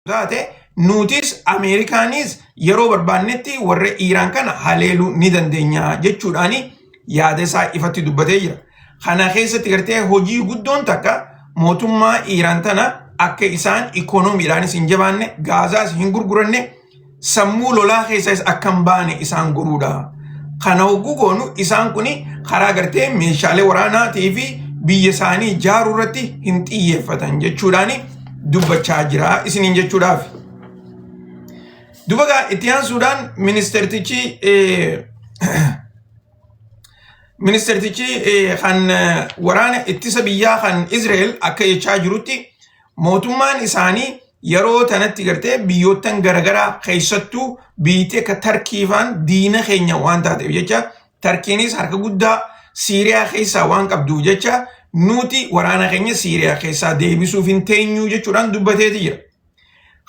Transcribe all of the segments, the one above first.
Taate nutis Ameerikaanis yeroo barbaannetti warra Iiraan kana haleeluu ni dandeenya jechuudhaan yaada isaa ifatti dubbatee jira. Kana keessatti gartee hojii guddoon takka mootummaa Iiraan tana akka isaan ikoonomiidhaanis hin jabaanne, gaazaas hin gurguranne, sammuu lolaa keessaas akka hin baane isaan godhuudha. Kana hogguu goonu isaan kun karaa gartee meeshaalee waraanaatii fi biyya isaanii ijaaruu irratti hin xiyyeeffatan jechuudhaan dubbachaa jira isiniin jechuudhaaf. Duba gaa itti aansuudhaan ministeertichi kan waraana ittisa biyyaa kan Israa'el akka jechaa jirutti, mootummaan isaanii yeroo tanatti gartee biyyoottan garagaraa, keessattuu biyyi akka Tarkiifaan diina keenya waan taateef jecha, Tarkiinis harka guddaa Siiriyaa keessaa waan qabduuf jecha, nuti waraana keenya Siiriyaa keessaa deebisuuf hin teenyuu jechuudhaan dubbateeti jira.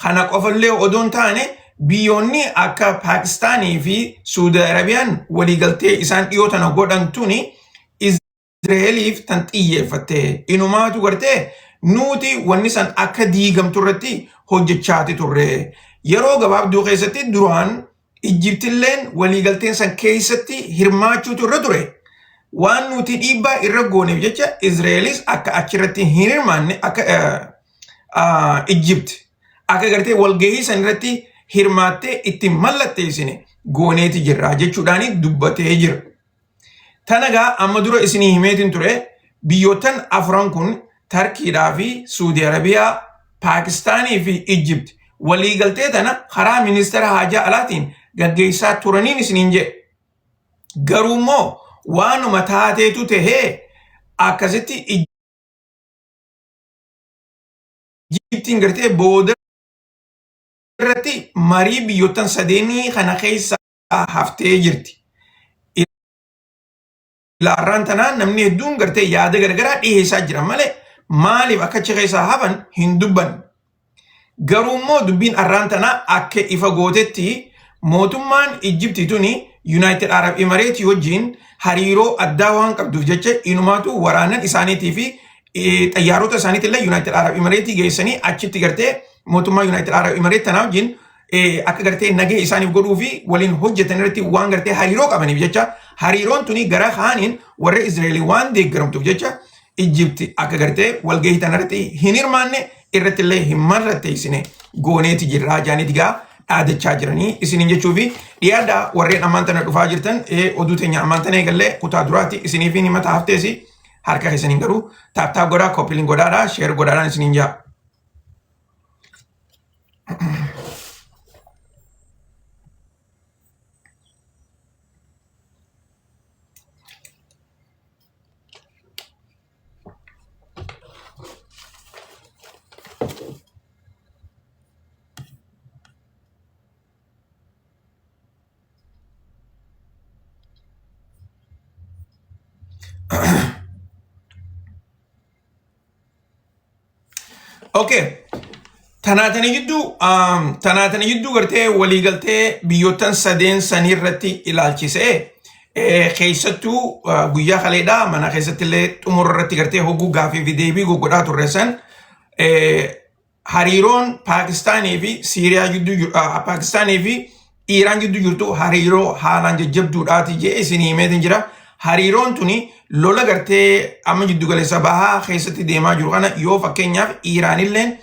Kana qofallee odoon taane, biyyoonni akka Paakistaanii fi Suudi Arabiyaan waliigaltee isaan dhiyoo tana godhan tuni Israa'eliif tan xiyyeeffatte. Inumaatu gartee nuti wanni san akka diigamtu irratti hojjechaati turre. Yeroo gabaabduu keessatti duraan Ijjiptilleen waliigalteen san keessatti hirmaachuutu irra ture. Waan nuti dhiibbaa irra gooneef jecha Israa'elis akka achirratti hin hirmaanne, akka Ijjipt akka gartee walgahii san irratti hirmaattee itti mallatteessine gooneeti jirra jechuudhaan dubbatee jira. Tana gaa amma dura isinii himeetiin ture, biyyoottan afran kun, Tarkiidhaa fi Suudi Arabiyaa, Paakistaanii fi Ijjipt, waliigaltee tana karaa ministeera haajaa alaatiin gaggeessaa turaniin isiniin jedhe. Garuu immoo waanuma taateetu tahee akkasitti Ijjiptiin gartee booda irratti marii biyyoottan sadeenii kana keessa haftee jirti. Ilaarraan tanaan namni hedduun gartee yaada garagaraa dhiheessaa jiran malee maaliif akka achi keessaa hafan hin dubbanne. Garuu immoo dubbiin arraan tanaa akka ifa gootetti, mootummaan Ijjiptii tuni United Arab Emirates wajjin hariiroo addaa waan qabduuf jecha, inumaatu waraanan isaaniitii fi xayyaarota isaaniitillee United Arab Emirates geessanii achitti gartee mootummaa United Arab Emirates tanaa wajjin akka gartee nagee isaaniif godhuu fi waliin hojjetan irratti waan gartee hariiroo qabaniif jecha, hariiroon tuni gara kaaniin warra Israa'el waan deeggaramtuuf jecha, Ijjipti akka gartee walgahii tana irratti hin hirmaanne, irratti illee hin mallatteessine gooneeti jirraa jaaniiti gaa dhaadachaa jiranii isiniin jechuu fi dhiyaadhaa. Warreen ammaan tana dhufaa jirtan, oduu teenya ammaan tana eegallee kutaa duraatti isiniif hin himata hafteesi harka keessaniin garuu tap tap godhaa, copy link godhaadhaa, share godhaadhaan isiniin jaa. Okay. Tanaatanii jidduu gartee waliigaltee biyyoottan sadeen sanii irratti ilaalchisee, keessattuu guyyaa kaleedhaa mana keessatti illee xumura irratti gartee hogguu gaafii fi deebii goggodhaa turre san, hariiroon Paakistaanii fi Siiriyaa jidduu jiru, Paakistaanii fi Iiraan jidduu jirtu hariiroo haalaan jajjabduudhaati jee isinii himeetiin jira. Hariiroon tuni lola gartee amma jiddu galeessa bahaa keessatti deemaa jiru kana, yoo fakkeenyaaf Iiraanilleen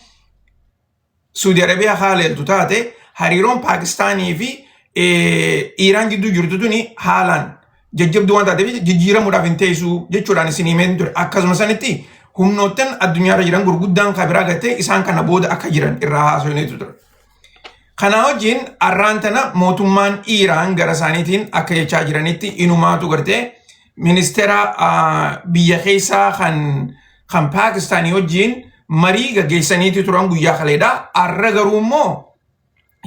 Suudi Arabiyaa haaleeltu taate, hariiroon Paakistaanii fi Iiraan jidduu jirtu tuni haalaan jajjabduu waan taateef jijjiiramuudhaaf hin teessu jechuudhaan isin himeen ture. Akkasuma sanitti humnoottan addunyaarra jiran gurguddaan kan biraa gartee isaan kana booda akka jiran irraa haasofneetu ture. Kanaa wajjin arraan tana mootummaan Iiraan gara isaaniitiin akka jechaa jiranitti, inumaatu gartee ministeera biyya keessaa kan Paakistaanii wajjin marii gaggeessaniiti turan guyyaa kaleedha. Arra garuu immoo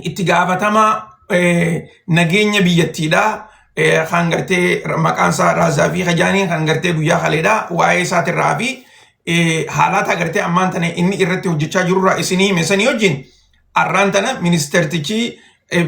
itti gaafatamaa nageenya biyyattiidha. Kan gartee maqaan isaa Raazaa fi Kajaanii kan gartee guyyaa kaleedha. Waa'ee isaatirraa fi haalata gartee ammaan tana inni irratti hojjechaa jirurraa isinii hime sanii wajjin arraan tana ministeertichi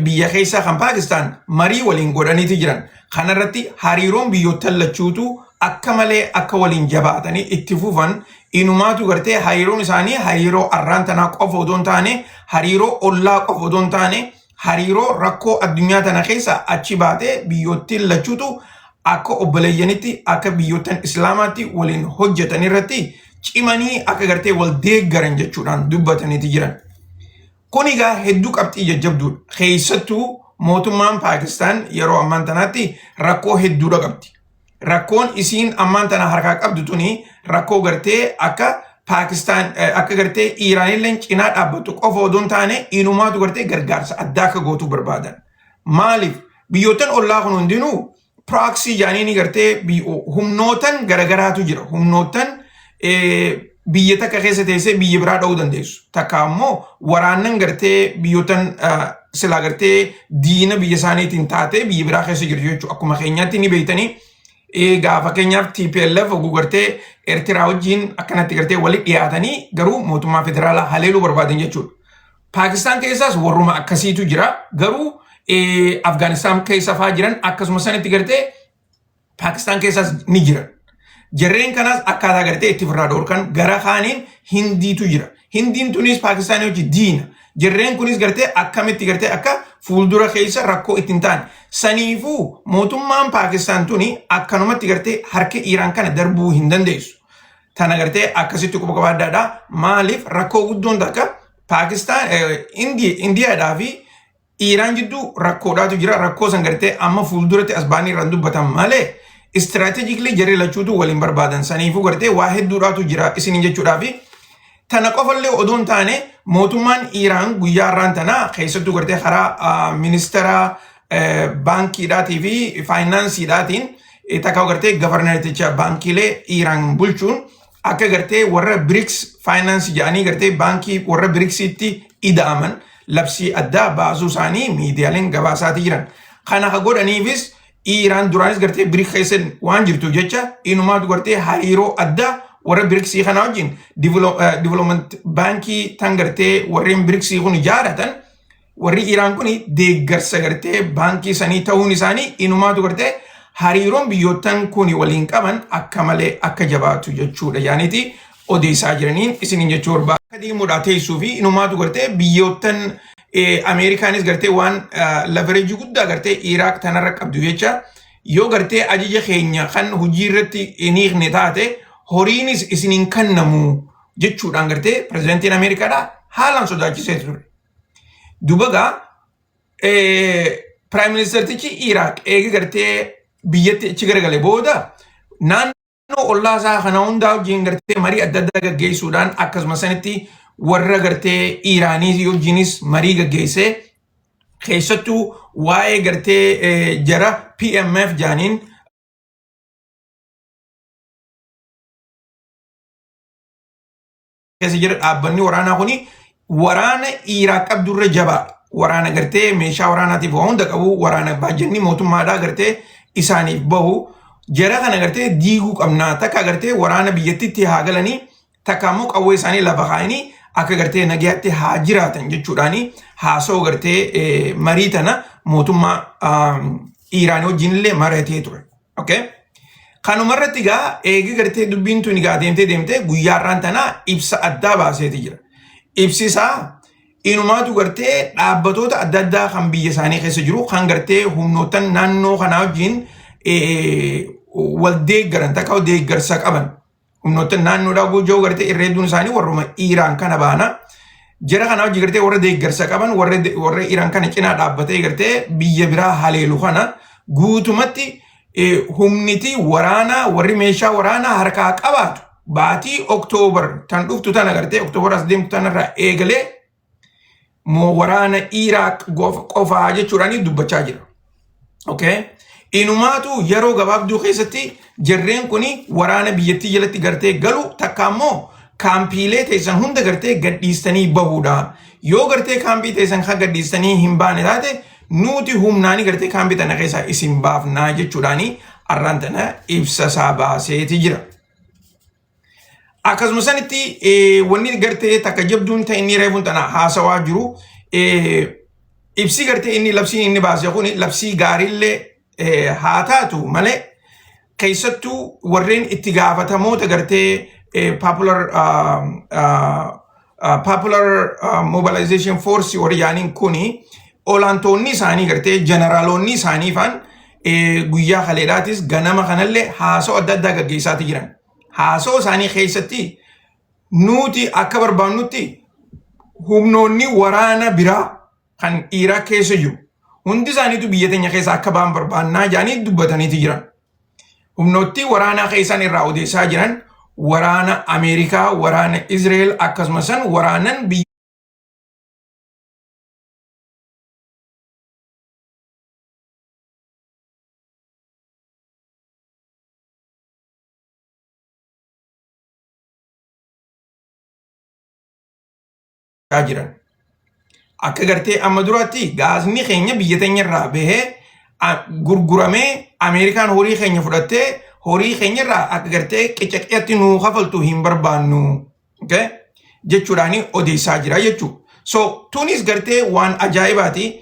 biyya keessaa kan Paakistaan marii waliin godhaniiti jiran. Kanarratti hariiroon biyyoottan lachuutu akka malee akka waliin jabaatanii itti fufan, inumaatu gartee hariiroon isaanii hariiroo arraan tanaa qofa odoo hin taane, hariiroo ollaa qofa odoo hin taane, hariiroo rakkoo addunyaa tana keessa achi baatee biyyoottiin lachuutu akka obboleeyyanitti, akka biyyoottan islaamaatti waliin hojjetan irratti cimanii akka gartee wal deeggaran jechuudhaan dubbataniiti jiran. Kun egaa hedduu qabxii jajjabduudha. Keessattuu mootummaan Paakistaan yeroo ammaan tanaatti rakkoo hedduudha qabdi. Rakkoon isiin ammaan tana harkaa qabdu tuni rakkoo gartee akka Paakistaan akka gartee Iiraanillee cinaa dhaabbattu qofa odoo hin taane, inumaatu gartee gargaarsa addaa akka gootuu barbaadan. Maaliif? Biyyoottan ollaa kun hundinuu proxy jedhanii gartee humnootan garagaraatu jira. Humnootan biyya takka keessa teessee biyya biraa dha'uu dandeessu. Takka ammoo waraannan gartee biyyootan silaa gartee diina biyya isaaniitiin taatee biyya biraa keessa jirtu jechuudha. Akkuma keenyaatti ni beektanii, egaa fakkeenyaaf TPLF oguu gartee Eertiraa wajjin akkanatti gartee walitti dhiyaatanii garuu mootummaa federaalaa haleeluu barbaadan jechuudha. Paakistaan keessaas warruma akkasiitu jira, garuu Afgaanistaan keessa faa jiran akkasuma sanitti gartee Paakistaan keessaas ni jiran. Jarreen kanaas akkaataa gartee itti ofirraa dhorkan. Gara kaaniin Hindiitu jira. Hindiin tunis Paakistaanii hojii diina. Jarreen kunis gartee akkamitti gartee akka fuuldura keessa rakkoo ittiin ta'an. Saniifuu mootummaan Paakistaan tuni akkanumatti gartee harka Iiraan kana darbuu hin dandeessu. Tana gartee akkasitti quba qabaaddaadha. Maaliif? Rakkoo guddoon takka Paakistaan, Indiyaadhaa fi Iiraan jidduu rakkoodhaatu jira. Rakkoo san gartee amma fuulduratti as ba'anii irraan dubbatan malee, strategically jarri lachuutu waliin barbaadan. Saniifuu gartee waa hedduudhaatu jira isiniin jechuudhaa fi tana qofallee odoo hin taane, mootummaan Iiraan guyyaa har'aan tanaa keessattuu gartee karaa ministeera baankiidhaatii fi faayinaansiidhaatiin, takka gartee governorticha baankiilee Iiraan bulchuun, akka gartee warra BRICS finance jedhanii gartee baankii warra BRICSitti ida'aman labsii addaa baasuu isaanii miidiyaaleen gabaasaatii jiran. Kana ka godhaniifis Iiraan duraanis gartee BRICS keessa waan jirtuuf jecha, inumaatu gartee hariiroo addaa warra BRICSii kana wajjin development baankii tan gartee warreen BRICSii kun ijaaratan, warri Iiraan kun deeggarsa gartee baankii sanii ta'uun isaanii inumaatu gartee hariiroon biyyoottan kun waliin qaban akka malee akka jabaatu jechuudha yaaniiti odeessaa jiraniin isiniin jechuu barbaada. Akka deemuudhaa teessuu fi inumaatu gartee biyyoottan Ameerikaanis gartee waan leverage guddaa gartee Iraaq tanarra qabdu jecha, yoo gartee ajaja keenya kan hojii irratti hin hiikne taate horiinis isiniin kennamu jechuudhaan gartee pirezidantiin Ameerikaadhaa haalaan sodaachisee ture. Dubagaa prime ministertichi Iraaq eega gartee biyyatti achi garagale booda naannoo ollaa isaa kana hundaa wajjin gartee marii adda addaa gaggeessuudhaan, akkasuma sanitti warra gartee Iiraanii wajjinis marii gaggeessee, keessattuu waa'ee gartee jara PMF jaaniin keessa jira. Dhaabbanni waraanaa kuni waraana Iraaq qabdurra jabaadha. Waraana gartee meeshaa waraanaatiif waa hunda qabu, waraana baajjanni mootummaadhaa gartee isaaniif bahu, jara kana gartee diiguu qabnaa, takka gartee waraana biyyattiitti haa galanii, takka immoo qawwee isaanii lafa kaa'anii akka gartee nagayaatti haa jiraatan jechuudhaani haasa'u gartee marii tana mootummaa Iiraan wajjin illee mari'atee ture. Okay? Kanuma irratti egaa eegi gartee dubbiin tun egaa deemtee deemtee guyyaa har'aan tanaa ibsa addaa baaseeti jira. Ibsi isaa inumaatu gartee dhaabbatoota adda addaa kan biyya isaanii keessa jiru, kan gartee humnoottan naannoo kanaa wajjin wal deeggaran, takka deeggarsa qaban, humnoottan naannoodhaa gooja'uu gartee irra hedduun isaanii warruma Iiraan kana baana. Jara kana wajji gartee warra deeggarsa qaban, warra Iiraan kana cinaa dhaabbatee gartee biyya biraa haleelu kana guutumatti humniti waraanaa warri meeshaa waraanaa harkaa qabaatu baatii Oktoobar tan dhuftu tana gartee Oktoobar as deemtu tanarraa eegalee moo waraana Iraaq qofaa jechuudhaan dubbachaa jira. Okay? Inumaatu yeroo gabaabduu keessatti jarreen kun waraana biyyattii jalatti gartee galu, takka ammoo kaampiilee teessan hunda gartee gadhiistanii bahuudha. Yoo gartee kaampii teessan kan gadhiistanii hin baane taate, nuti humnaanii gartee kaampii tana keessaa isin baafnaa jechuudhaani arraan tana ibsa isaa baaseeti jira. Akkasuma sanitti wanni gartee takka jabduun ta'e inni reefuun tana haasawaa jiru, ibsi gartee inni labsiin inni baase kun labsii gaariillee haa taatu malee, Keessattuu warreen itti gaafatamoota gartee Popular Mobilization Force warri yaaniin kuni olaantoonni isaanii gartee jeneraalonni isaanii faan guyyaa kaleedhaatis ganama kanallee haasoo adda addaa gaggeessaati jiran. Haasoo isaanii keessatti nuti akka barbaannutti humnoonni waraana biraa kan Iraaq keessa jiru hundi isaaniitu biyya teenya keessa akka ba'an barbaannaa jedhanii dubbataniiti jiran. Humnoottii waraanaa keessan irraa odeessaa jiran waraana Ameerikaa, waraana Israel akkasumas waraanan biyya jiran. Akka gartee amma duraatti gaazni keenya biyya teenya irraa bahee gurguramee Ameerikaan horii keenya fudhattee horii keenya irraa akka gartee qica qicatti nuu kafaltu hin barbaannu. Okay? Jechuudhaan odeessaa jira jechuudha. So tunis gartee waan ajaa'ibaati.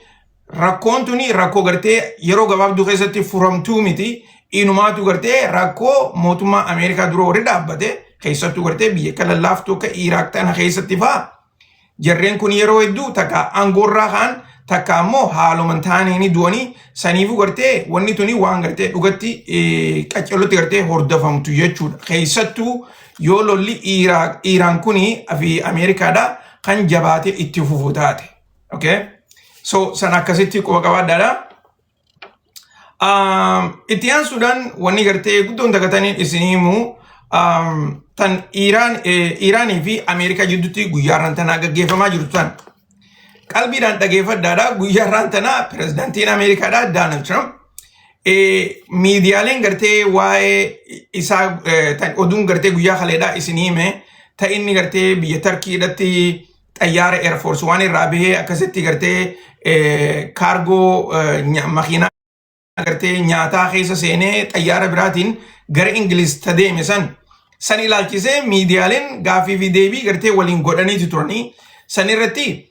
Rakkoon tuni rakkoo gartee yeroo gabaabduu keessatti furamtuu miti. Inumaatu gartee rakkoo mootummaa Ameerikaa dura warri dhaabbate keessattuu gartee biyya akka lallaaftuu akka Iraaq tana keessatti fa'aa jarreen kun yeroo hedduu takka aangoorraa ka'an, takka ammoo haaluma hin taaneen du'anii. Saniifuu gartee wanni tuni waan gartee dhugatti qaccalotti gartee hordofamtu jechuudha. Keessattuu yoo lolli Iraan kuni fi Ameerikaadha kan jabaatee itti fufu taate. Okay? So san akkasitti quba qabaadhaadha. Itti aansuudhaan wanni gartee guddoon dagataniin isinii himu tan Iraanii fi Ameerikaa jidduutti guyyaa har'aan tanaa gaggeeffamaa jirtu tan. Qalbiidhaan dhageeffadhaadha. Guyyaa har'aan tanaa pirezidaantiin Ameerikaadha Doonaald Trump miidiyaaleen gartee waa'ee isaa tan oduun gartee guyyaa kaleedhaa isinii hime, ta inni gartee biyya Tarkiidhatti xayyaara Air Force One irraa bahee akkasitti gartee kaargoo makiinaa gartee nyaataa keessa seenee xayyaara biraatiin gara Ingiliz ta deeme san ilaalchisee miidiyaaleen gaaffii fi deebii gartee waliin godhaniiti turanii. San irratti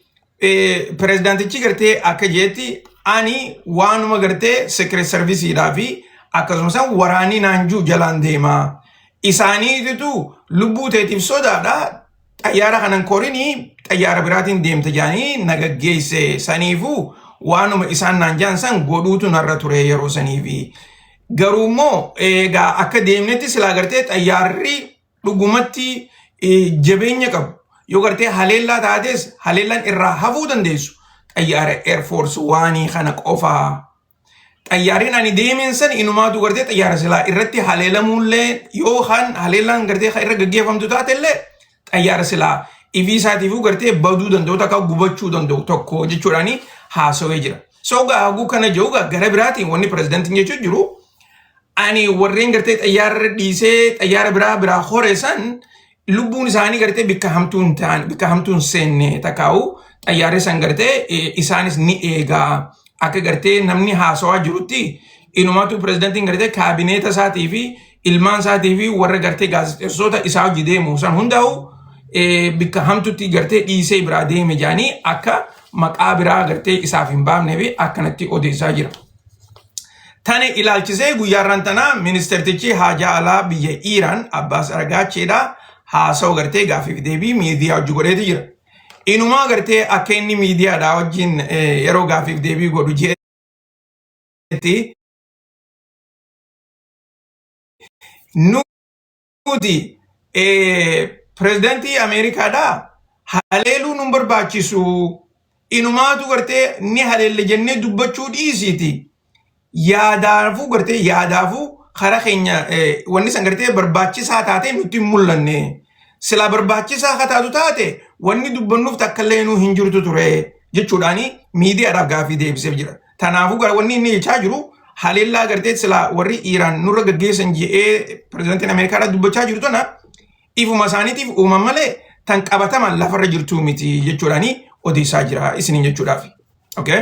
pirezidaantichi gartee akka jeetti, ani waanuma gartee Secret Serviceidhaa fi akkasumas waraanii naanjuu jalaan deemaa, isaaniititu lubbuu teetiif sodaadha, xayyaara kanan korinii xayyaara biraatiin deemta jaanii na gaggeesse. Saniifuu waanuma isaan naan jaan san godhuutu narra ture yeroo saniifi. Garuu immoo egaa akka deemnetti silaa gartee xayyaarri dhugumatti jabeenya qabu, yoo gartee haleellaa taates haleellaan irraa hafuu dandeessu xayyaara Air Force One kana qofaa. Xayyaarriin ani deemeen san inumaatu gartee xayyaara silaa irratti haleelamuullee, yookaan haleellaan gartee kan irra gaggeeffamtu taatellee, xayyaara silaa ifii isaatiifuu gartee baduu danda'u, takka gubachuu danda'u tokko jechuudhaani haasawee jira. So gaaguu kana jiru gara biraatiin wanni pirezidantiin jechuu jiru, ani warreen gartee xayyaara dhiisee xayyaara biraa biraa hore san lubbuun isaanii gartee bikka hamtuu hin ta'an, bikka hamtuu hin seenne, takkaa'u xayyaarri san gartee isaanis ni eegaa. Akka gartee namni haasawaa jirutti inumaatu pirezidantiin gartee kaabineeta isaatii fi ilmaan isaatii fi warra gartee gaazexeessota isaa hojii deemu san hundaa'u bikka hamtutti gartee dhiisee biraa deeme jaanii akka maqaa biraa gartee isaaf hin baafnee fi akkanatti odeessaa jira. Tani ilaalchisee guyyaa tanaa ministeertichi haajaa alaa biyya Iiraan Abbaas Aragaacheedha haasa'u gartee gaaffiif deebii miidiyaa hojii godheeti jira. Inumaa gartee akka inni miidiyaadhaa wajjin yeroo gaaffiif deebii godhu jeetti, nuti pirezidantii Ameerikaadhaa haleeluu nun barbaachisu, inumaatu gartee ni haleelle jennee dubbachuu dhiisiiti. Yaadaafuu gartee yaadaafuu karaa keenya wanni san gartee barbaachisaa taate nutti hin mul'anne. Silaa barbaachisaa akka taatu taate wanni dubbannuuf takka illee nuu hin jirtu ture jechuudhaani miidiyaadhaaf gaaffii deebiseef jira. Kanaafuu gara wanni inni jechaa jiru, haleellaa gartee silaa warri Iiraan nurra gaggeessan je'ee pirezidantiin Ameerikaadhaa dubbachaa jiru tana ifuma isaaniitiif uuman malee tan qabataman lafarra jirtuu miti jechuudhaani odeessaa jira isiniin jechuudhaaf. Okay?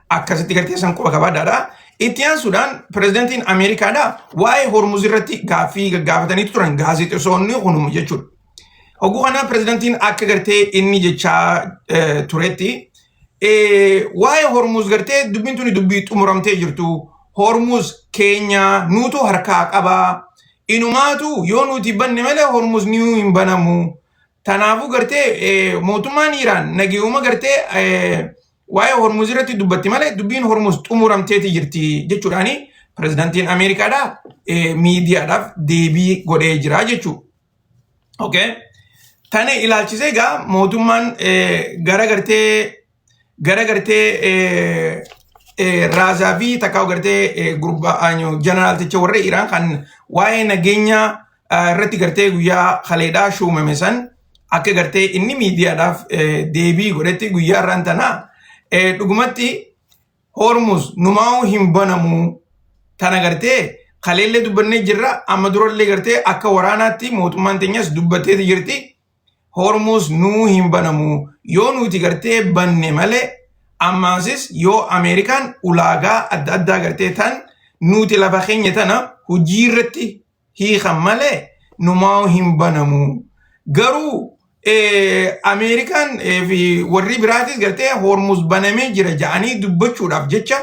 Akkasitti gartee san quba qabaadhaadha. Itti aansuudhaan pirezidantiin Ameerikaadhaa waa'ee Hormuz irratti gaaffii gaggaafatanii turan gaazexeessonni kunuma jechuudha. Hogguu kana pirezidantiin akka gartee inni jechaa turetti, waa'ee Hormuz gartee dubbiin tuni dubbii xumuramtee jirtu. Hormuz keenya nuutu harkaa qabaa. Inumaatu yoo nuti banne malee Hormuz ni hin banamu. Tanaafuu gartee mootummaan Iraan nageeyuma gartee waa'ee Hormuz irratti dubbatti malee dubbiin Hormuz xumuramteeti jirti jechuudhaani pirezidaantiin Ameerikaadhaa miidiyaadhaaf deebii godhee jira jechuudha. Okay. Tana ilaalchisee egaa mootummaan gara gartee gara gartee raazaa fi takkaa gartee gurbaa jeneraalticha warra Iraan kan waa'ee nageenya irratti gartee guyyaa kaleedhaa shuumame san akka gartee inni miidiyaadhaaf deebii godhetti guyyaa irraan tanaa dhugumatti Hormuz numaa'uu hin banamu tana gartee kaleellee dubbannee jirra amma durallee gartee akka waraanaatti mootummaan teenyas dubbatteeti jirti. Hormuz nuu hin banamu yoo nuti gartee banne malee ammaasis yoo Ameerikaan ulaagaa adda addaa gartee tan nuti lafa keenya tana hojii irratti hiikan malee numaa'uu hin banamu. Garuu Ameerikaan fi warri biraatis gartee Hormuz banamee jira ja'anii dubbachuudhaaf jecha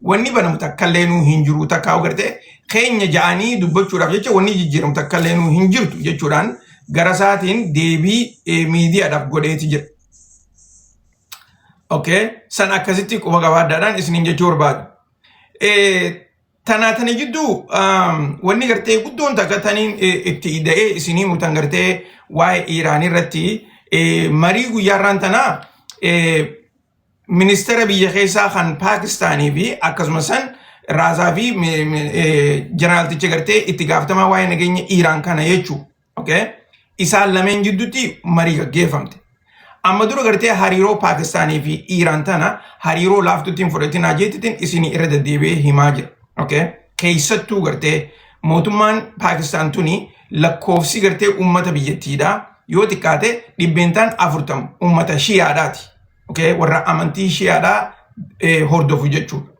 wanni banamu takkallee nuu hin jiru takkaa gartee keenya ja'anii dubbachuudhaaf jecha wanni jijjiiramu takkallee nuu hin jirtu jechuudhaan gara isaatiin deebii miidiyaadhaaf godheeti jira. Okay, san akkasitti quba qabaadhaadhaan isiniin jechuu barbaadu. Tanaa tana jidduu wanni gartee guddoon takka taniin itti ida'ee isinii mutan gartee waa'ee Iiraan irratti marii guyyaarraan tanaa ministeera biyya keessaa kan Paakistaanii fi akkasumas san Raazaa fi jeneraalticha gartee itti gaafatamaa waa'ee nageenya Iiraan kana jechuudha. Okay? Isaan lameen jidduutti marii gaggeeffamte. Amma dura gartee hariiroo Paakistaanii fi Iiraan tana hariiroo laaftutti hin fudhatinaa jeettitiin isinii irra deddeebi'ee himaa jira. Okay? Keessattuu gartee mootummaan Paakistaan tuni lakkoofsi gartee uummata biyyattiidha. Yoo xiqqaate 40% uummata Shiyaadhaati. Okay? Warra amantii Shiyaadhaa hordofu jechuudha.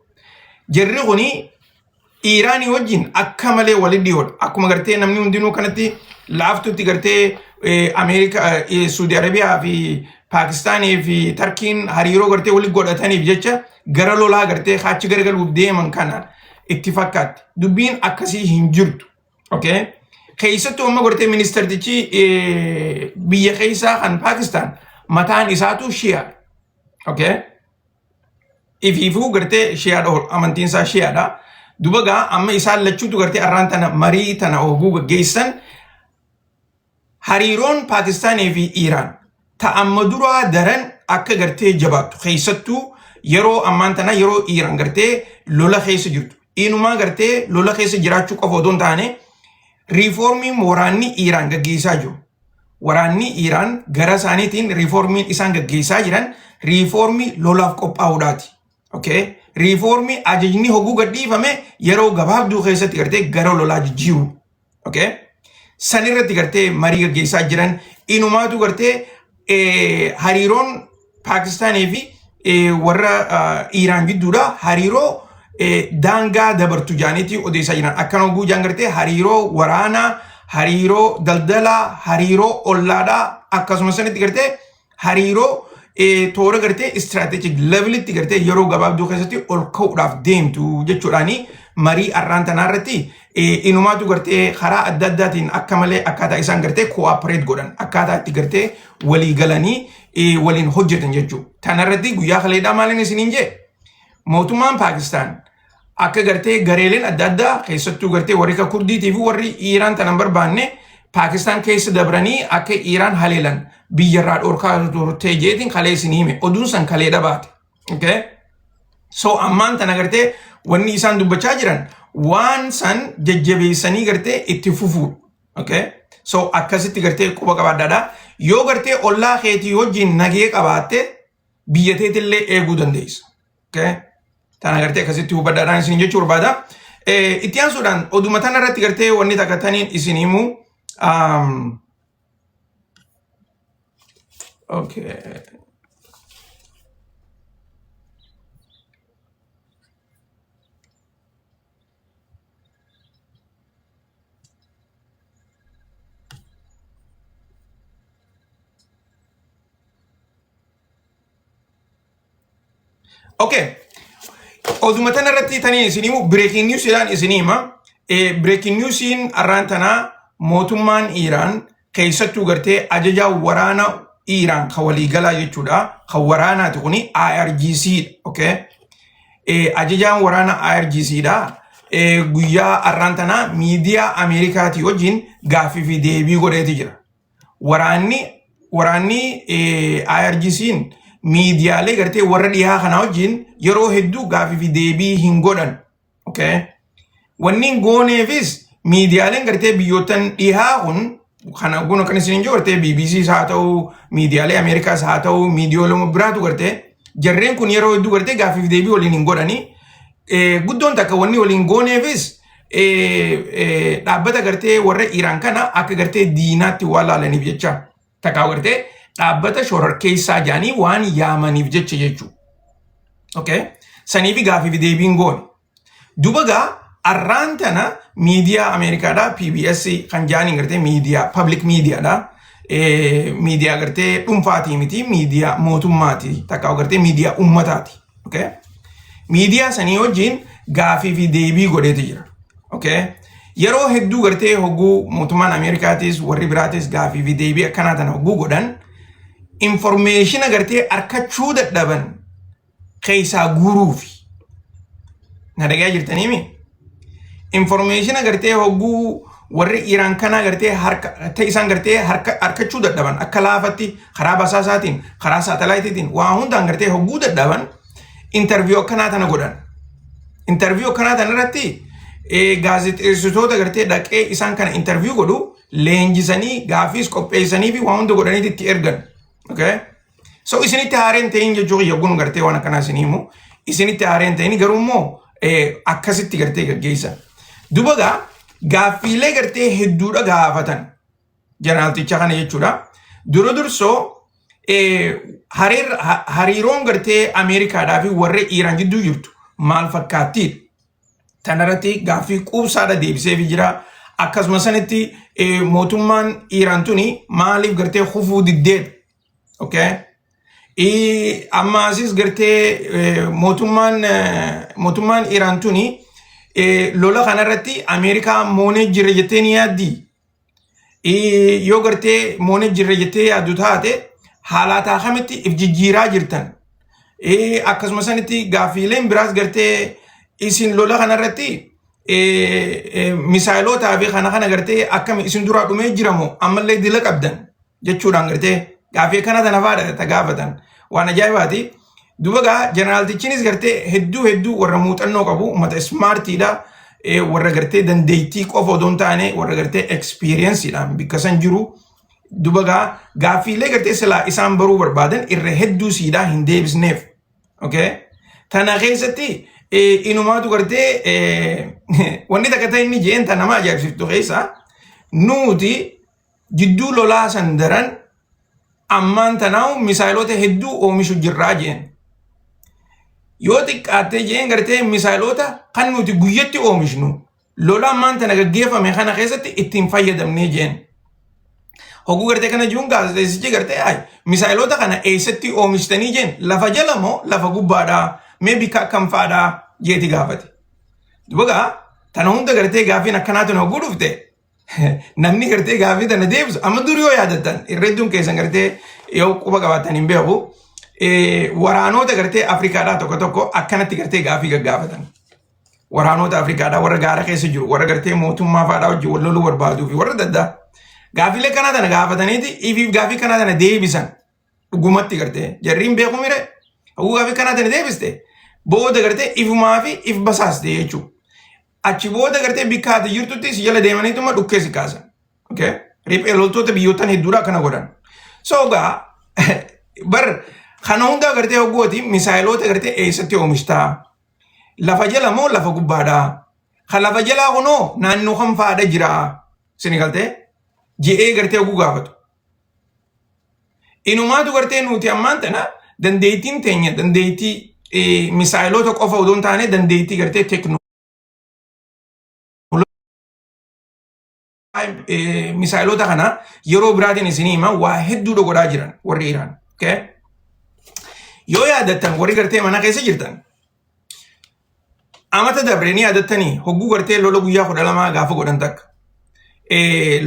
Jarri kuni Iiraanii wajjin akka malee walitti dhiyoodha. Akkuma gartee namni hundinuu kanatti laaftutti gartee Ameerikaa, Suudi Arabiyaa fi Paakistaanii fi Tarkiin hariiroo gartee walitti godhataniif jecha gara lolaa gartee achi garagaluuf deeman kana itti fakkaatti. Dubbiin akkasii hin jirtu. Okay? Keessattuu amma gartee ministeertichi biyya keessaa kan Paakistaan mataan isaatu Shi'a. Okay? Ifiifuu gartee shi'aadha amantiin isaa shi'aadha. Duba gaa amma isaan lachuutu gartee arraan tana marii tana oguu gaggeessan hariiroon Paakistaanii fi Iiraan ta amma duraa daran akka gartee jabaattu keessattuu yeroo ammaan tana yeroo Iiraan gartee lola keessa jirtu. Inumaa gartee lola keessa jiraachuu qofa odoo hin taane riifoormiin waraanni Iiraan gaggeessaa jiru. Waraanni Iiraan gara isaaniitiin riifoormiin isaan gaggeessaa jiran riifoormii lolaaf qophaa'uudhaati. Okay? Riifoormii ajajni hoguu gadhiifame yeroo gabaabduu keessatti gartee gara lolaa jijjiiru. Okay? San irratti gartee marii gaggeessaa jiran inumaatu gartee hariiroon Paakistaanii fi warra Iiraan gidduudha hariiroo daangaa dabartu jaaniitii odeessaa jiran. Akkana oguu jaan gartee hariiroo waraanaa, hariiroo daldalaa, hariiroo ollaadhaa akkasumas sanitti gartee hariiroo toora gartee istiraatejik levelitti gartee yeroo gabaabduu keessatti ol ka'uudhaaf deemtu jechuudhaani marii arraan tanaa irratti inumaatu gartee karaa adda addaatiin akka malee akkaataa isaan gartee cooperate godhan akkaataa itti gartee walii galanii waliin hojjetan jechuudha. Tanarratti guyyaa kaleedhaa maaliin isiniin jee mootummaan Paakistaan akka gartee gareeleen adda addaa keessattuu gartee warri akka Kurdiitii fi warri Iiraan tanan barbaanne Paakistaan keessa dabranii akka Iiraan haleelan biyyarraa dhorkaa turtee jeetiin kalee isin hime oduun san kaleedha baate. Okay? So ammaan tana gartee wanni isaan dubbachaa jiran waan san jajjabeessanii gartee itti fufuudha. Okay? So akkasitti gartee quba qabaadhaadha. Yoo gartee ollaa keetii wajjin nagee qabaatte biyya teetillee eeguu dandeessa. Okay? Tana gartee akkasitti hubadhaadhaan isin jechuu barbaada. Itti aansuudhaan oduma tana irratti gartee wanni takka taniin isin himu. Okay. Okay. Oduma tana irratti tanii isin himu, breaking news jedhaan isin hima. Breaking newsiin arraan tanaa mootummaan Iiraan, keessattuu gartee ajajaa waraana Iiraan kan waliigalaa jechuudha. Kan waraanaati kuni IRGC dha. Okay? Ajajaan waraana IRGC dha. Guyyaa arraan tanaa miidiyaa Ameerikaatii wajjin gaaffii fi deebii godheeti jira. Waraanni IRGC'n miidiyaalee gartee warra dhiyaa kanaa wajjin yeroo hedduu gaaffii fi deebii hin godhan. Okay? Wanni hin gooneefis miidiyaaleen gartee biyyoottan dhihaa kun kana kun kan isin jiru gartee BBCs haa ta'u, miidiyaalee Ameerikaas haa ta'u, miidiyaalee biraatu gartee jarreen kun yeroo hedduu gartee gaaffii fi deebii waliin hin godhani. Guddoon takka wanni waliin gooneefis dhaabbata gartee warra Iiraan kana akka gartee diinaatti waan laalaniif jecha, takkaa gartee dhaabbata shororkeessaa jedhanii waan yaamaniif jecha jechuudha. Okay? Saniifi gaaffii fi deebiin goone. Duba gaa arraan tana miidiyaa Ameerikaadha, PBS kan jaaniin, gartee miidiyaa public miidiyaadha. Miidiyaa gartee dhuunfaatii miti, miidiyaa mootummaati, takkaa gartee miidiyaa ummataati. Okay? Miidiyaa sanii wajjin gaafii fi deebii godheeti jira. Okay? Yeroo hedduu gartee hogguu mootummaan Ameerikaatis warri biraatis gaafii fi deebii akkanaa tana hogguu godhan, information gartee arkachuu dadhaban keessaa guuruufi. Na dhagaa jirtaniimi? Information gartee hogguu warri Iraan kanaa gartee harka ta'e isaan gartee harka harkachuu dadhaban, akka laafatti karaa basaasaatiin, karaa saatalaayitiitiin, waa hundaan gartee hogguu dadhaban, interview akkanaa tana godhan. Interview akkanaa tana irratti gaazexeessitoota gartee dhaqee isaan kana interview godhu leenjisanii, gaaffiis qopheessanii fi waa hunda godhanii itti ergan. Okay? So isinitti haareen ta'in jechuu kiyya kun gartee waan akkanaa isin himu. Isinitti haareen ta'in, garuu immoo akkasitti gartee gaggeessan. Duba gaa gaaffiilee gartee hedduudha gaafatan jeneraalticha kana jechuudha. Dura dursoo hariiroon gartee Ameerikaadhaa fi warra Iiraan gidduu jirtu maal fakkaattiidha? Tanarratti gaaffii quubsaadha deebiseefii jira. Akkasuma sanitti mootummaan Iiraan tuni maaliif gartee kufuu diddeedha? Okay? Ammaasis gartee mootummaan Iiraan tuni lola kanarratti Ameerikaa moonee jira jettee ni yaaddi? Yoo gartee moonee jirra jettee yaaddu taate, haalaataa kamitti if jijjiiraa jirtan? Akkasuma sanitti gaaffiileen biraas gartee isin lola kanarratti misaayilotaa fi kana kana gartee akkami isin duraa dhumee jiramoo ammallee dila qabdan jechuudhaan gartee gaaffii kana tana faadha ta gaafatan, waan ajaa'ibaati. Duba gaa jeneraaltichinis gartee hedduu hedduu warra muuxannoo qabu, uummata smartiidha. Warra gartee dandeettii qofa odoo hin taane warra gartee experienceiidhaan bikka san jiru. Duba gaa gaaffiilee gartee silaa isaan baruu barbaadan irra hedduu siidhaa hin deebisneef. Okay? Tana keessatti inumaatu gartee wanni takka ta'e inni jeen tan nama ajaa'ibsiiftu keessa, nuti jidduu lolaa san daran ammaan tanaa'u misaayiloota hedduu oomishu jirraa jeen. Yoo xiqqaattee jeen gartee misaayiloota kan nuti guyyatti oomishnu lola ammaan tana gaggeeffame kana keessatti ittiin fayyadamnee jeen. Hogguu gartee kana jiruun gaazexeessichi gartee ay misaayiloota kana eessatti oomishtanii jeen, lafa jala moo lafa gubbaadhaa, mee bikka akkam fa'aadhaa jeeti gaafate. Dubagaa tana hunda gartee gaaffiin akkanaa tana hogguu dhufte, namni gartee gaaffii tana deebisu amma dur yoo yaadattan, irra hedduun keessan gartee yoo quba qabaatan hin beeku, waraanota gartee Afrikaadhaa tokko tokko akkanatti gartee gaaffii gaggaafatan. Waraanota Afrikaadhaa warra gaara keessa jiru, warra gartee mootummaa fa'aadhaa wajjin wal loluu barbaaduu fi warra adda addaa. Gaaffiilee kanaa tana gaafataniiti ifiif gaaffii kanaa tana deebisan, dhugumatti gartee jarriin beeku mire, hogguu gaaffii kanaa tana deebiste booda gartee ifumaa fi if basaaste jechuudha. Achi booda gartee bikka ati jirtutti si jala deemaniituma dhukkee si kaasan. Okay? Riphee loltoota biyyootan hedduudha akkana godhan. So gaa bar kana hundaa gartee hoggooti misaayiloota gartee eessatti oomishtaa? Lafa jala moo lafa gubbaadhaa? Kan lafa jalaa kunoo naannoo kam fa'aadha jiraa? Sini galtee je'ee gartee hogguu gaafatu. Inumaatu gartee nuti ammaan tana dandeettiin teenya dandeettii misaayiloota qofa odoo hin taane dandeettii gartee teeknooloojii misaayiloota kana yeroo biraatiin isinii hima, waa hedduudha godhaa jiran warri Iraan. Okay? Yoo yaadattan, warri gartee mana keessa jirtan, Amata dabre ni yaadattanii hogguu gartee lola guyyaa 12 gaafa godhan takka.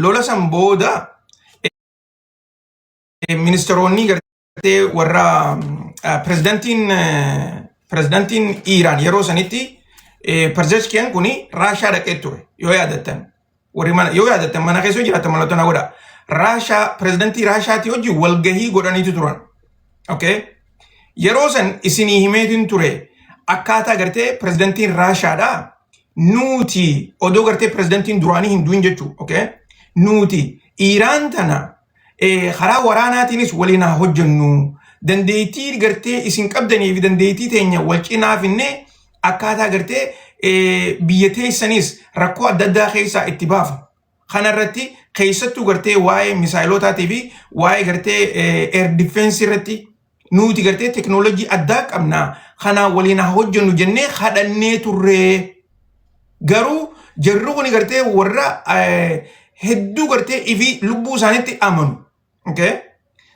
Lola san booda ministeeronni gartee warra pirezidantiin Iiraan yeroo sanitti Pezeshkiyan kun Raashaa dhaqee ture yoo yaadattan. Warri mana yoo yaadattan mana keessa yoo jiraattan mallattoo na godha. Raashaa pirezidantii Raashaatii wajjin walgahii godhaniitu turan. Okay? Yeroo san isinii himeetiin ture akkaataa gartee pirezidantiin Raashaadhaa nuti odoo gartee pirezidantiin duraanii hin du'in jechuu. Okay? Nuti Iiraan tana karaa waraanaatiinis waliin haa hojjennu. Dandeettii gartee isin qabdanii fi dandeettii teenya wal cinaa finnee akkaataa gartee biyya teessanis rakkoo adda addaa keessaa itti baafa. Kana irratti keessattuu gartee waa'ee misaayilotaatii fi waa'ee gartee air defense irratti nuti gartee teknoolojii addaa qabna. Kanaa waliin haa hojjennu jennee kadhannee turree. Garuu jarri kun gartee warra hedduu gartee ifi lubbuu isaaniitti amanu. Okay?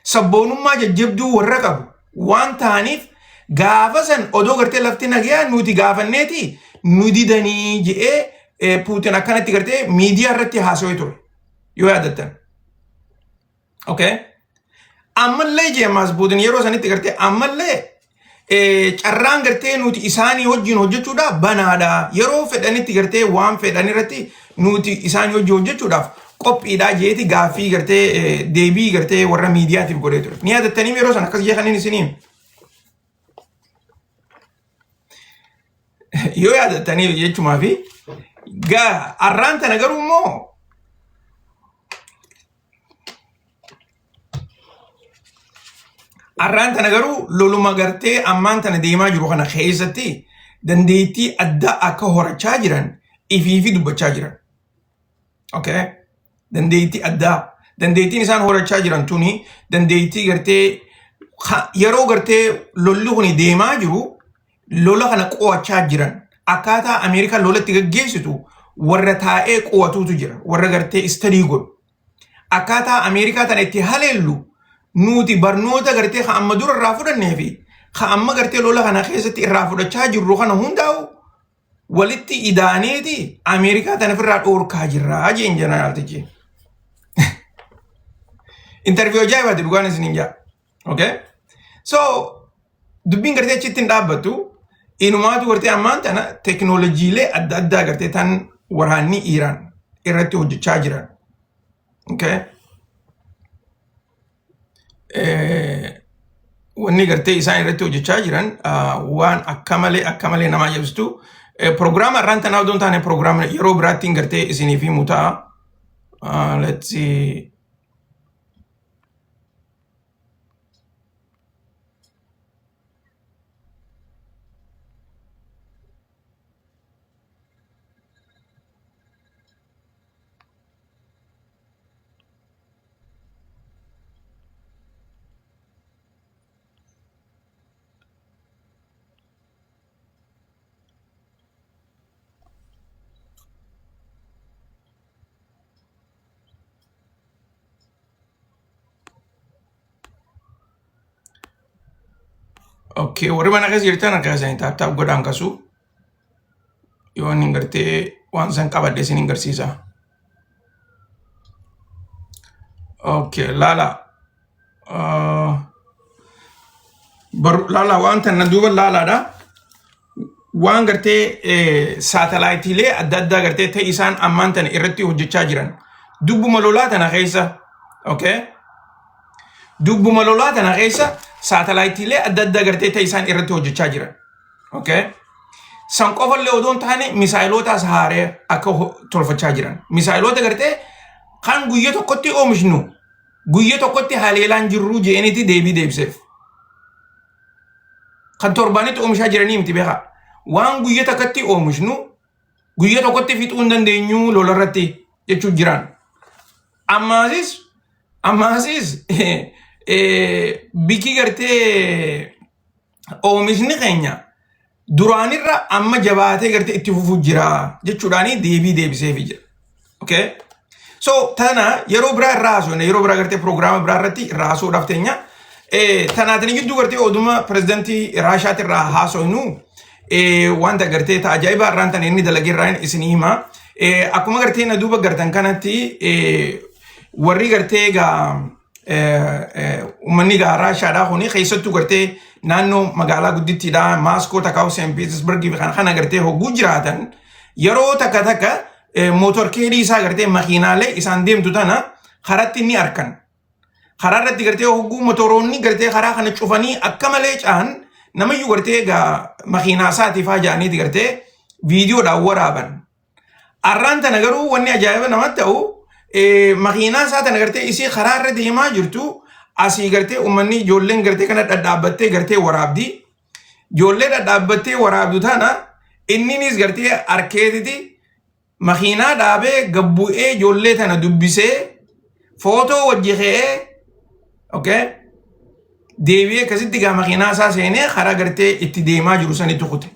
Sabboonummaa jajjabduu warra qabu waan ta'aniif gaafa san odoo gartee lafti nagayaa nuti gaafanneeti nu didanii je'ee Puutin akkanatti gartee miidiyaa irratti haasawee ture. Yoo yaadattan. Okay? Ammallee jee ammaas Puutin yeroo sanitti gartee ammallee carraan gartee nuti isaanii wajjin hojjechuudhaaf banaadha. Yeroo fedhanitti gartee waan fedhan irratti nuti isaanii wajjin hojjechuudhaaf qophiidha jeeti gaaffii gartee deebii gartee warra miidiyaatiif godhee ture. Ni yaadattanii yeroo sana akkas jee kanneen isinii yoo yaadattanii jechumaa fi gaa arraan tana garuu immoo Arraan tana garuu loluma gartee ammaan tana deemaa jiru kana keessatti dandeettii addaa akka horachaa jiran ifii fi dubbachaa jiran. Okay? Dandeettii addaa. Dandeettiin isaan horachaa jiran tuni dandeettii gartee yeroo gartee lolli kuni deemaa jiru lola kana qo'achaa jiran. Akkaataa Ameerikaan lola itti gaggeessitu warra taa'ee qo'atuutu jira. Warra gartee istadii godhu. Akkaataa Ameerikaa tana itti haleellu nuti barnoota gartee ka amma dura irraa fudhannee fi ka amma gartee lola kana keessatti irraa fudhachaa jirru kana hundaa'u walitti idaaneeti Ameerikaa tana ofirraa dhoorkaa jirra jeen jeneraaltichi. Interview ajaa'ibaati dhugaan isiniin jaa. Okay? So dubbiin gartee achitti hin dhaabbattu. Inumaatu gartee ammaan tana teknooloojiilee adda addaa gartee tan waraanni Iiraan irratti hojjechaa jiran. Okay? Wanni gartee isaan irratti hojjechaa jiran waan akka malee akka malee nama ajaa'ibsitu. Proogiraama irraan tanaa odoo hin taane proogiraama yeroo biraattiin gartee isiniif himu ta'a. Let's see. Okay, warri mana keessa jirtan harka keessanii taap taap godhaan kasu. Yoo inni gartee waan san qabadhe isin hin garsiisa. Okay, laala. Laala waan tana duuba laalaadha. Waan gartee saatalaayitiilee adda addaa gartee ta'e isaan ammaan tana irratti hojjechaa jiran. Dubbuma lolaa tana keessa. Okay. Dubbuma lolaa tana keessa saatalaayitiilee adda addaa gartee ta'e isaan irratti hojjechaa jiran. Okay. San qofallee odoo hin taane misaayiloota haaree akka tolfachaa jiran. Misaayiloota gartee kan guyya tokkotti oomishnu guyya tokkotti haleelaan jirruu je'eniiti deebii deebiseef. Kan torbaanitti oomishaa jiranii miti beekaa. Waan guyya takkatti oomishnu guyya tokkotti fixuu hin dandeenyu lolarratti jechuu jiran. Ammaasis bikki gartee oomishni keenya duraanirra amma jabaatee gartee itti fufuu jira jechuudhaani deebii deebiseefi jira. Okay? So tana yeroo biraa irraa haasofna yeroo biraa gartee piroogiraama biraa irratti irraa haasa'uudhaaf teenya. Tanaatiin gidduu gartee oduma pirezidantii Raashaati irraa haasofnu Wanta gartee ta ajaa'ibaa irraan tan inni dalagee irraan isinii hima. Akkuma gartee na duuba gartan kanatti warri gartee egaa uummanni gaa Raashaadhaa kuni keessattuu gartee naannoo magaalaa guddittiidhaa Maaskoo takka Seent Piitersburgii fi kana gartee hogguu jiraatan yeroo takka takka mootorkeedii isaa gartee makiinaalee isaan deemtu tana karatti ni arkan. Karaa irratti gartee hogguu motoroonni gartee karaa kana cufanii akka malee ca'an namayyuu gartee egaa makiinaa isaatiif haa ja'aniiti gartee viidiyoodhaan waraaban. Arraan tana garuu wanni ajaa'iba namatti ta'u makiinaa isaa tana gartee isii karaa irra deemaa jirtu asii gartee uummanni ijoolleen gartee kana dhadhaabbattee gartee waraabdi. Ijoollee dhadhaabbattee waraabdu tana inninis gartee arkeetiti makiinaa dhaabee gabbu'ee ijoollee tana dubbisee footoo wajji ka'ee, okay, deebi'ee akkasitti gaa makiinaa isaa seenee karaa gartee itti deemaa jiru sanitti kute.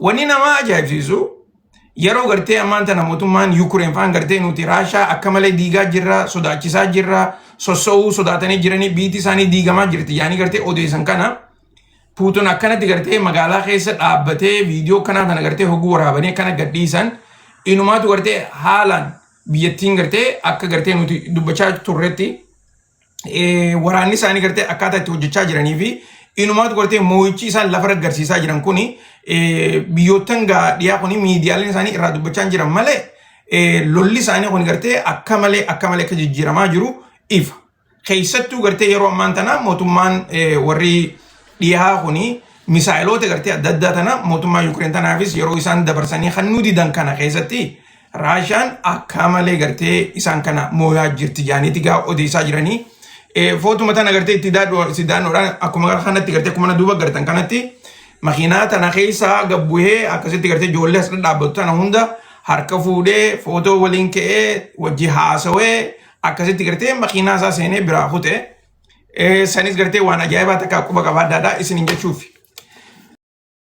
Wanni nama ajaa'ibsiisu yeroo gartee ammaan tana mootummaan Yukureen faan gartee nuti Raashaa akka malee diigaa jirra, sodaachisaa jirra, sossoo'uu sodaatanii jiranii, biitti isaanii diigamaa jirti yaanii gartee odeessan kana, Puutin akkanatti gartee magaalaa keessa dhaabbatee viidiyoo kanaa tana gartee hogguu waraabanii akkana gadhiisan, inumaatu gartee haalaan biyyattiin gartee akka gartee nuti dubbachaa turretti waraanni isaanii gartee akkaataa itti hojjechaa jiranii fi inumaatu gartee moo'ichi isaan lafa agarsiisaa jiran kuni biyyoottan gaa dhiyaa kuni miidiyaaleen isaanii irraa dubbachaa jiran malee lolli isaanii kun gartee akka malee akka malee akka jijjiiramaa jiru ifa. Keessattuu gartee yeroo ammaan tana mootummaan warri dhiyaa kuni misaayiloota gartee adda addaa tana mootummaa Yuukireen tanaafis yeroo isaan dabarsanii kan didan kana keessatti Raashaan akka malee gartee isaan kana mooyaa jirti jaaniiti gaa odeessaa jiranii. Footuma tana gartee itti daadhuudhaan akkuma kanatti gartee akkuma duuba gartan kanatti makiinaa tana keessaa gabbuhee akkasitti gartee ijoollee as dhadhaabbatu tana hunda harka fuudhee footoo waliin ka'ee wajji haasawee akkasitti gartee makiinaa isaa seenee biraa kute. Sanis gartee waan ajaa'ibaa takka quba qabaadhaadha isiniin jechuufi.